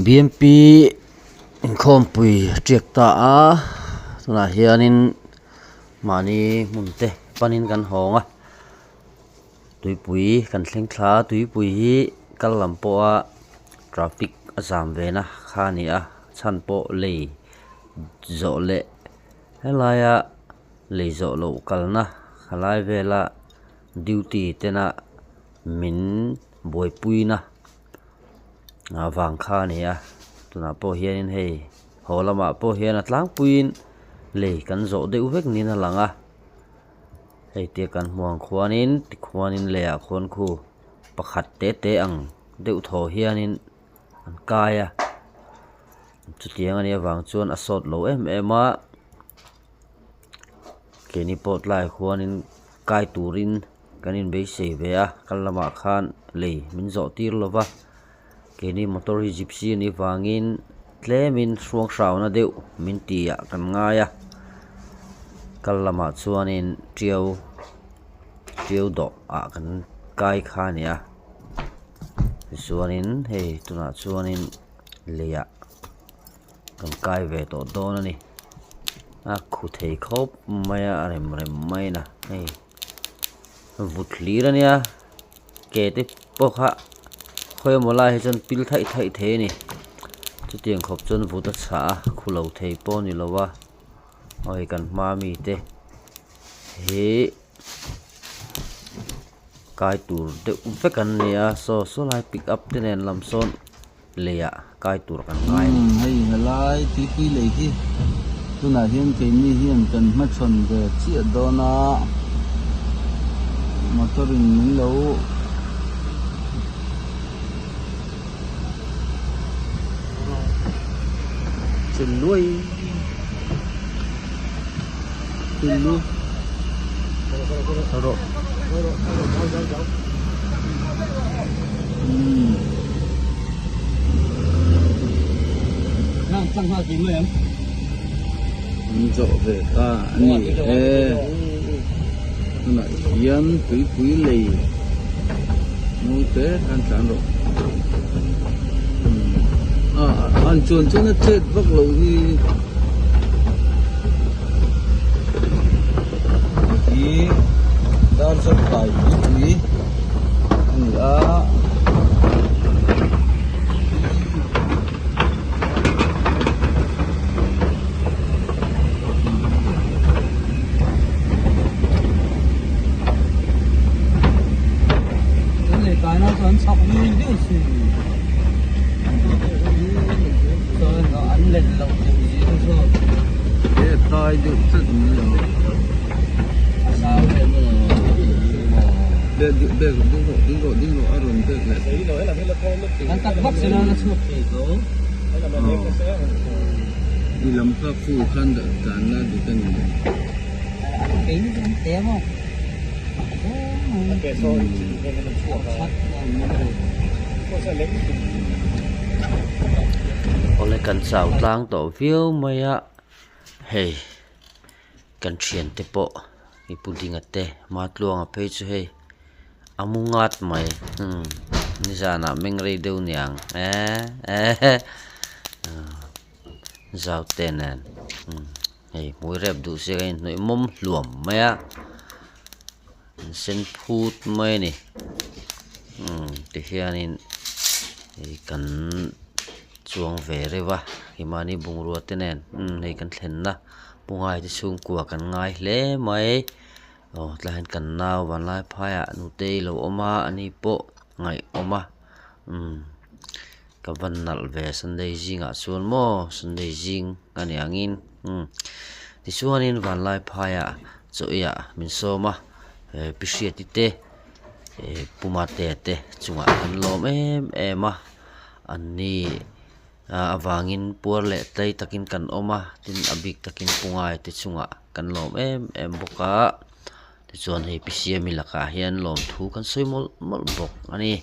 B M P inkhawmpui tiak ta a tunah hianin mahni hmun te panin kan hawng a tuipui kan thleng thla a tuipui hi kal lam pawha traffic a zam ve na kha a ni a chhan pawh lei zawh leh helaia lei zawh loh kalna halai vela duty tena min buaipuina vang kha a ni a tunah pawh hianin hei haw lamah pawh hian a tlangpuiin lei kan zawh deuh vek niin a lang a hei tia kan hmuh ang khuanin tikhuanin leiah khuan khu pakhat te te ang deuh thaw hianin an kai a chutiang a nih avang chuan a sawt lo em em a keini pawh tlaiah khuanin kai turin kan inbeisei ve a kal lamah khan lei min zawh tir lo va keini motor hi gypsy a nih vangin tlemin hruang hrauna deuh min ti ah kan ngai a kal lamah chuanin tiau tiau dawh ah kan kai kha a ni a tichuanin hei tunah chuanin leiah kan kai ve tawh dawn a ni a khu thei khawp mai a a rem rem mai a hei vut hlir a nia ke te pawh kha khawi emaw lai hi chuan pil thaih thaih thei a ni chutiang khawp chuan vut a chhah a khu lo thei pawh a ni lo a aw hei kan hma mi te hi kai tur deuh vek an ni a saw saw lai pick up te nen lam sawn leiah kai tur kan ngai a ni. Hei helai tuipui lei hi tunah hian keini hian kan hmachhawn ve chiah dawn a motor in min lo chil luai chil luai rawh. An zawh ve ta a ni e tunah hian tuipui lei mawi te khan tlan rawh an chuan chuan a chet vak loh hi. Hi dar zawk kai tuipui a ni a. Tai deuh chat mai lo bek bek ding rawh ding rawh ding rawh a rawn bek leh i lam kha khu khan dah tlan la dik a ni Awle kan chau tlang tawh viau mai a hei kan thiante pawh i pu dinga te matluanga phei chu hei a mu ngat mai umm nizanah meng rei deuh niang eh eh zau te nen umm hei hmui rep duh se ka inhnawih mawm hluam mai a an sen phut mai a ni umm tihianin hei kan chuang ve reuh a keimahni bungrua te nen umm hei kan thlenna pungai te chhungkua kan ngai hle mai aw tlai hian kan nau vanlai phaiah nutei lo awm a ani pawh ngaihawm a umm ka van nalh ve sunday zingah chuan maw sunday zing a ni angin umm tichuanin vanlai phaiah chaw eiah min sawm a eh pi hriati te eh pu mate te chungah an lawm em em a an ni avangin puar leh tlai takin kan awm a tin a bik takin pu ngai te chungah kan lawm em em bawk a tichuan hei pi siami lakah hian lawmthu kan sawi mawlh mawlh bawk a ni.